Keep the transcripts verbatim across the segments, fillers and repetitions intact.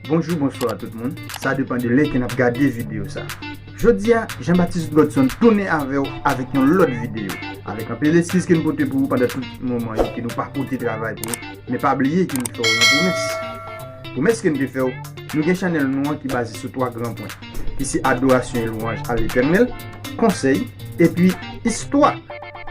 Bonjou, bonswa tout moun. Sa depann de lè ke n ap gade videyo sa. Jodi a, Jean Baptiste Godson tounen avè w avèk yon lòt videyo. Avèk anpil eskiz ke m pote pou ou pandan tout moman yo ke nou pa pote travay pou ou, men pa bliye ke m fè w yon pwomès. Pwomès ke m te fè w, nou gen chanèl nou an ki baze sou twa gran pwen, ki se adorasyon e lwanj a Letènèl, konsèy, epi istwa.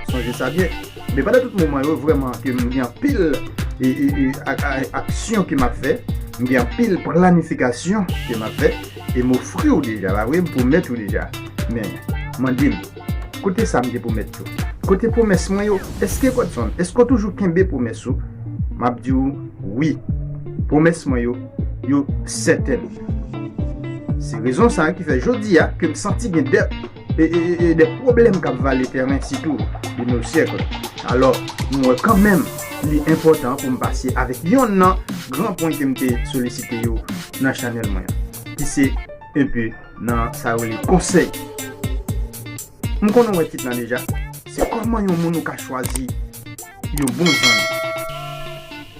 Sonje sa byen. Men pandan tout moman yo, vrèman, ke m gen anpil e, e, e, ak, ak, aksyon ke m ap fè, m gen anpil planifikasyon ke m ap fè, e m ofri w deja, pa vre? M pwomèt ou deja. Men, mande m, kote sa m te pwomèt yo? Kote pwomès mwen yo? Èske Godson, èske w toujou kenbe pwomès ou? M ap di w, wi. Pwomès mwen yo, yo sètèn. Se rezon sa a ki fè jodi a ke m santi gen dè e, e, e, e de pwoblèm k ap vale tèren, sitou de nos siècles. Alò, m wè kanmenm li enpòtan pou m pase avèk yonn nan gran pwen ke m te solisite yo nan chanèl mwen an, ki se enpe nan sa yo rele konsèy. M konnen w wè tit lan deja. Se kòman yon moun ou ka chwazi yon bon zanmi.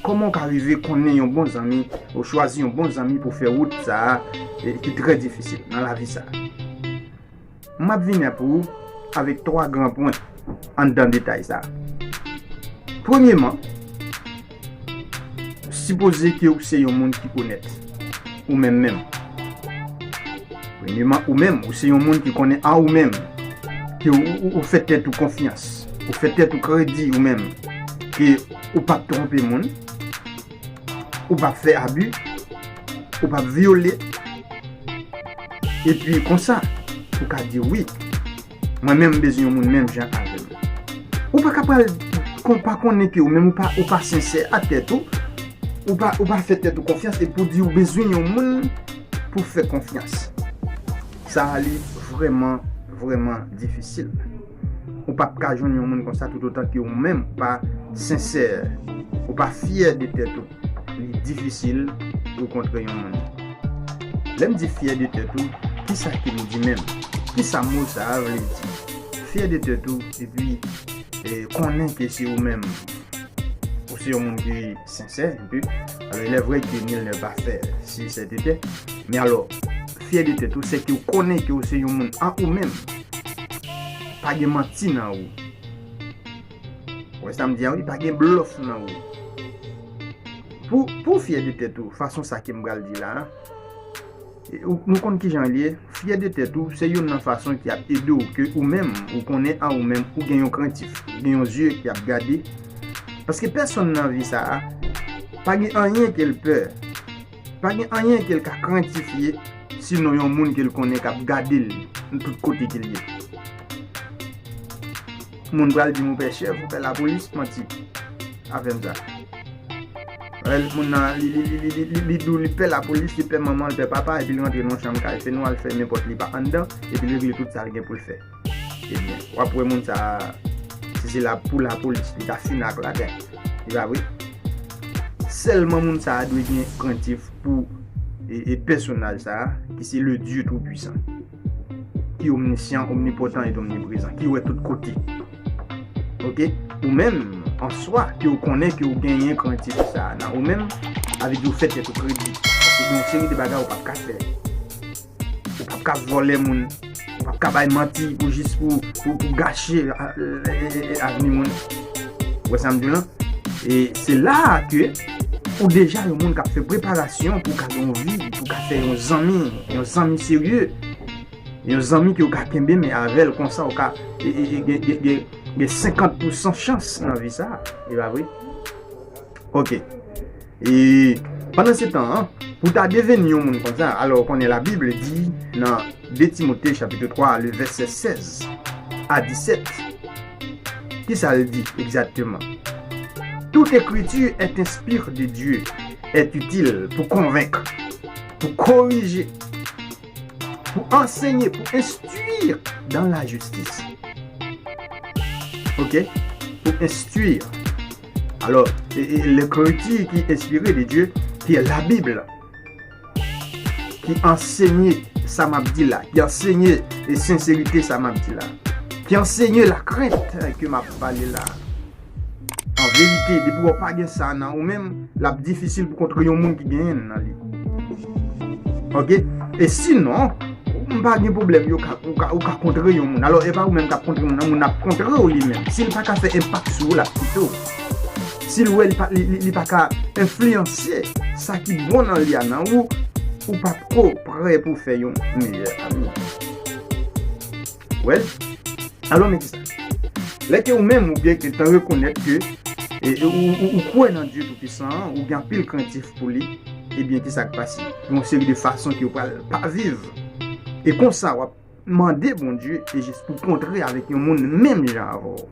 Kòman w ka rive konnen yon bon zanmi, ou chwazi yon bon zanmi pou fè wout sa a, e, ki trè difisil nan lavi sa a. M ap vini pou ou avèk twa gran pwen anndan detay sa a. Premyeman, sipoze ke ou se yon moun ki onèt, ou menm menm. Premyeman, ou menm, ou se yon moun ki konnen an ou menm, ke ou, ou, ou fè tèt ou konfyans, ou fè tèt ou kredi ou menm, ke ou p ap twonpe moun, ou p ap fè abi, ou p ap vyole, epi konsa, ou ka di wi, mwen menm m bezwen yon moun menm jan avè m. Ou pa ka pral kon, pa konnen ke ou menm ou pa, ou pa sensè ak tèt ou, ou pa, ou pa fè tèt ou konfyans, epi ou di ou bezwen yon moun pou fè konfyans. Sa a li vrèman, vrèman difisil. Ou p ap ka jwenn yon moun konsa toutotan ke ou menm ou pa sensè, ou pa fyè de tèt ou. Li difisil pou kontre yon moun. Lè m di fyè de tèt ou, kisa ke m di menm? Kisa mo sa a vle di? Fyè de tèt ou, epi, e, konnen ke se ou menm. Ou se yon moun ki sensè, epi, alò, il est vrai que nul n'est parfait sur cette terre, men alò, fyè de tèt ou, se ke ou konnen ke ou se yon moun an ou menm. Pa gen manti nan ou. Ou wè sa m di a wi, pa gen blòf nan ou. Pou, pou fyè de tèt ou, fason sa ke m pral di la a, e, ou, nou konn kijan l ye, fyè de tèt ou, se youn nan fason ki ap ede w ke ou menm, ou konnen an ou menm, ou gen yon krentif, ou gen yon zye ki ap gade. Paske pèsonn nan vi sa a, pa gen anyen ke l pè. Pa gen anyen ke l ka krentifye, sinon yon moun ke l konnen k ap gade l tout kote ke l ye. Moun pral di m ou pè chèf, ou pè lapolis, manti. Afè m sa. Wè, moun nan, li, li, li di w li pè lapolis, li pè manman, li pè papa, epi l rantre nan yon chanm kay fenwa, l fèmen pòt li pa anndan, epi l regle tout sa l gen pou l fè. Ebyen, w ap wè moun sa a, si se la pou lapolis, li ta fin ak latè. Li pa vre? Sèlman moun sa a dwe gen krentif pou, e, e pèsonaj sa a, ki se le Dieu Tout-Puissant, ki omnisyan, omnipotan e omniprezan, ki wè tout kote. Oke? Ou menm, an swa, ke w konnen ke w genyen krentif sa a nan ou menm, avèk ou fè tèt ou kredi. Paske gen yon seri de bagay ou p ap ka fè. Ou p ap ka vòlè moun. Ou p ap ka bay manti pou jis pou, pou, pou gache, a, e, e, e, avni moun. Ou wè sa m di w lan? E se la a ke ou deja yon moun k ap fè preparasyon pou w ka gen yon vi, pou w ka fè yon zanmi, yon zanmi serye, yon zanmi ke w ka kenbe men avè l konsa, ou ka, e, e, e, gen, gen, gen, gen senkant pousan chans nan vi sa a. E pa vre? Oke. E pandan se tan an, pou ta deveni yon moun konsa, alò, ou konnen Labib di nan de Timote chapit twa, le vèsè sèz a disèt, kisa l di egzakteman? Toute écriture est inspirée de Dieu, est utile pour convaincre, pour corriger, pour enseigner, pour instruire dans la justice. Oke? Pour instruire. Alò, e, e, lekriti ki enspire de Dye, ki la Bib, ki ansenye sa m ap di la, ki ansenye e senserite sa m ap di la, ki ansenye lakrent ke m ap pale la. An verite, depi w pa gen sa nan ou menm, l ap difisil pou kontre yon moun ki genyen l nan li. Ok? E sinon, m pa gen pwoblèm, yo ka, ou ka, ou ka kontre yon moun. Alò, e pa ou menm k ap kontre moun nan, moun ap kontre w li menm. Si l pa ka fè enpak sou ou, l ap kite w. Si l wè li pa, li, li, li pa ka enfliyanse sa ki bon nan li a nan ou, ou pa ko prè pou fè yon meyè ami. Well, alò men kisa. Lè ke ou menm ou gen tan rekonèt ke e, e, ou, ou, ou kwè nan Dye Toupisan an, ou gen anpil krentif pou li, ebyen kisa k pase? Yon seri de fason ke ou pral pa viv. E konsa w ap mande Bondye e jis pou kontre avèk yon moun menm jan avè w.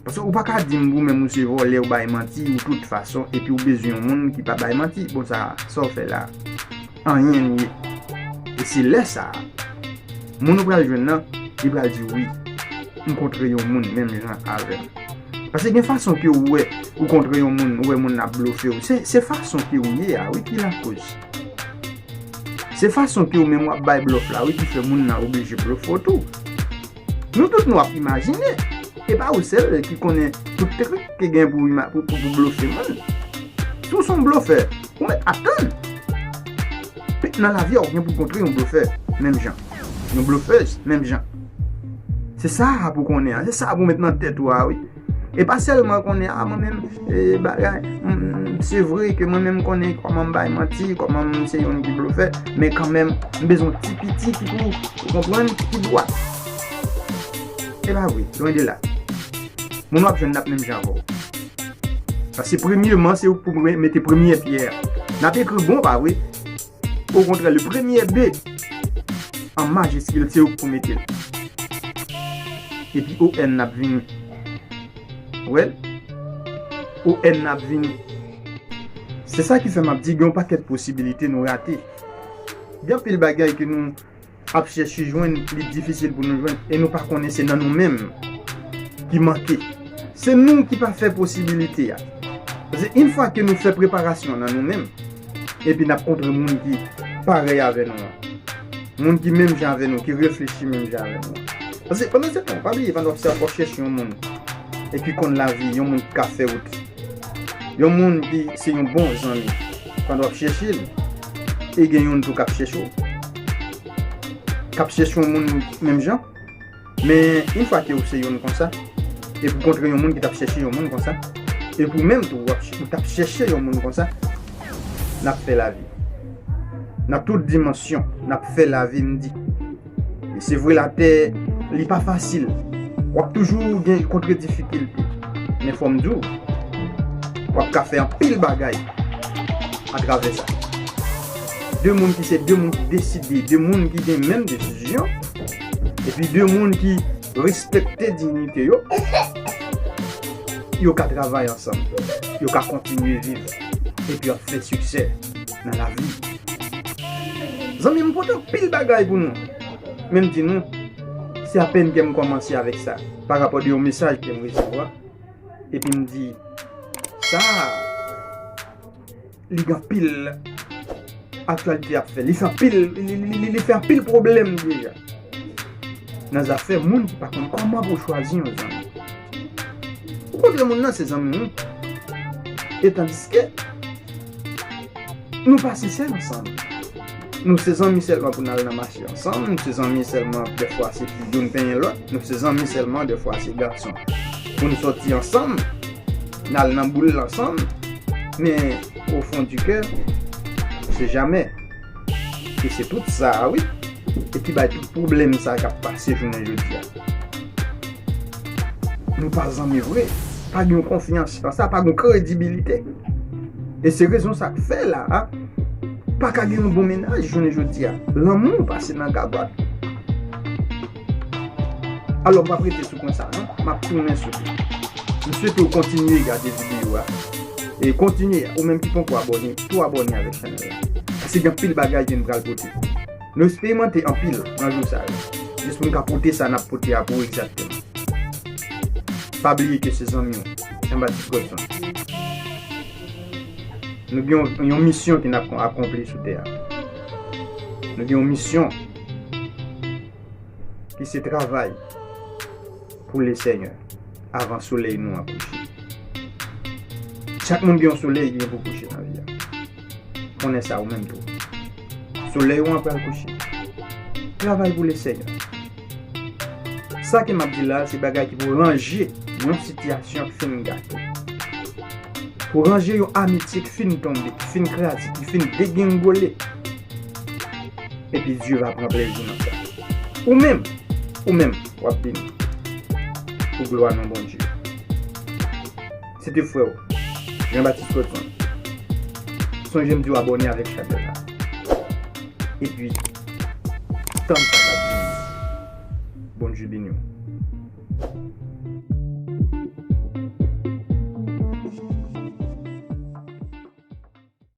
Paske ou pa ka di m ou menm ou se vòlè, ou bay manti, ou tout fason, epi ou bezwen yon moun ki pa bay manti. Bon, sa, sa w fè la, anyen li ye. E se lè sa a, moun ou pral jwenn nan, li pral di wi, m kontre yon moun menm jan avè m. Paske gen fason ke ou wè, ou kontre yon moun, ou wè moun nan ap blofe w. Se, se fason ke ou ye a, wi, ki lakoz. Se fason ke ou menm w ap bay blòf la, wi, ki fè moun nan oblije blofe w tou. Nou tout nou ap imajine. E pa ou sèl ki konnen tout trik ki gen pou, ima- pou, pou, pou blofe moun. Si w se yon blofè, ou mèt atann. Nan lavi a, ou gen pou kontre yon blofè, menm jan. Yon blofèz, menm jan. Se sa a pou konnen an. Se sa a pou met nan tèt ou a, wi. E pa sèlman konnen, a, mwen menm, e, bagay, mm, se vre ke mwen menm konnen kòman m bay manti, kòman m se yon ki blofè, men kanmenm, m bezwen ti piti ki pou, ou konprann, ki dwat. E pa vre, lwen de la. Moun w ap jwenn n ap menm jan avè w. Paske premyeman, se ou k pou mete premye pyè a. N ap ekri bon, pa vre? Okontrè, le premye B an majiskil, se ou k pou mete l. Epi O N ap vini. Well, O N ap vini. Se sa ki fè m ap di gen yon pakèt posibilite nou rate. Gen anpil bagay ke nou ap chèche jwenn, li difisil pou nou jwenn, e nou pa konnen se nan nou menm ki manke. Se nou ki pa fè posibilite a. Paske yon fwa ke nou fè preparasyon nan nou menm, epi n ap kontre moun ki parèy avè nou an, moun ki menm jan avè nou, ki reflechi menm jan avè nou an. Paske pandan se tan, pa bliye, pandan w ap chèche yon moun e ki konn lavi, yon moun ki ka fè wout, yon moun ki se yon bon zanmi, pandan w ap chèche l, e gen youn tou k ap chèche w, k ap chèche yon moun menm jan. Men, yon fwa ke ou se youn konsa, epi w kontre yon moun ki t ap chèche yon moun konsa, epi w menm tou, w ap ch- ou t ap chèche yon moun konsa, n ap fè lavi. Nan tout dimansyon, n ap fè lavi, m di. E se vre, latè, li pa fasil. W ap toujou gen kontre difikilte. Men fò m di w, w ap ka fè anpil bagay atravè sa. De moun ki se de moun ki deside, de moun ki gen menm desizyon, epi de moun ki respekte diyite yo, yo ka travay ansanm, yo ka kontinye viv, epi y ap fè siksè nan lavi. Zanmi m, pote anpil bagay pou nou. Men m di nou, se apèn ke m kòmanse avèk sa, pa rapò de yon mesaj ke m resevwa. Epi m di, sa, li gen anpil aktyalite ap fè. Li fè anpil, li, li, li, li fè anpil pwoblèm deja. Nan zafè moun ki pa konn kòman pou chwazi yon zanmi. Ou kontre moun nan, se zanmi w. E tandiske, nou pa sensè ansanm. Nou se zanmi sèlman pou n al nan mache ansanm. Nou se zanmi sèlman dèfwa se pou youn penyen lòt. Nou se zanmi sèlman dèfwa se gason. Pou n sòti ansanm, n al nan boul ansanm. Men, au fond du cœur, se jamè. E se tout sa a, wi. E ki bay tout pwoblèm sa k ap pase jounen jodi a. Nou pa zanmi vre. Pa gen yon konfyans nan sa, pa gen yon kredibilite. E se rezon sa k fè la a, pa ka gen yon bon mennaj jounen jodi a. Lanmou pase nan gagòt. Alò, m p ap rete sou pwen sa a, non. M ap tounen sou li. M swete w kontinye gade videyo a. E kontinye, ou menm ki poko abòne, tou abòne avèk chanèl la. Paske gen anpil bagay ke n pral pote. Nou eksperimante anpil nan jou sa yo. Jis pou n ka pote sa n ap pote a pou ou egzakteman. Pa bliye ke se zanmi w, Jean Baptiste Godson. Nou gen yon, yon misyon ke n ap akonpli sou tè a. Nou gen yon misyon ki se travay pou Lesenyè avan solèy nou an kouche. Chak moun gen yon solèy ki gen pou kouche nan vi a. Konnen sa ou menm tou. Solèy ou an pral kouche. Travay pou Leseyè. Sa ke m ap di la, se bagay ki pou ranje yon sitiyasyon ki fin gate. Pou ranje yon amitye ki fin tonbe, ki fin kraze, ki fin degengole. Epi Dye va pran plezi nan sa. Ou menm, ou menm, w ap beni. Pou glwa non Bondye. Se te frè w, Jean Baptiste Codson. Sonje m di w abòne avèk chanèl la. Epi, tann sa k ap vini. Bondye beni w.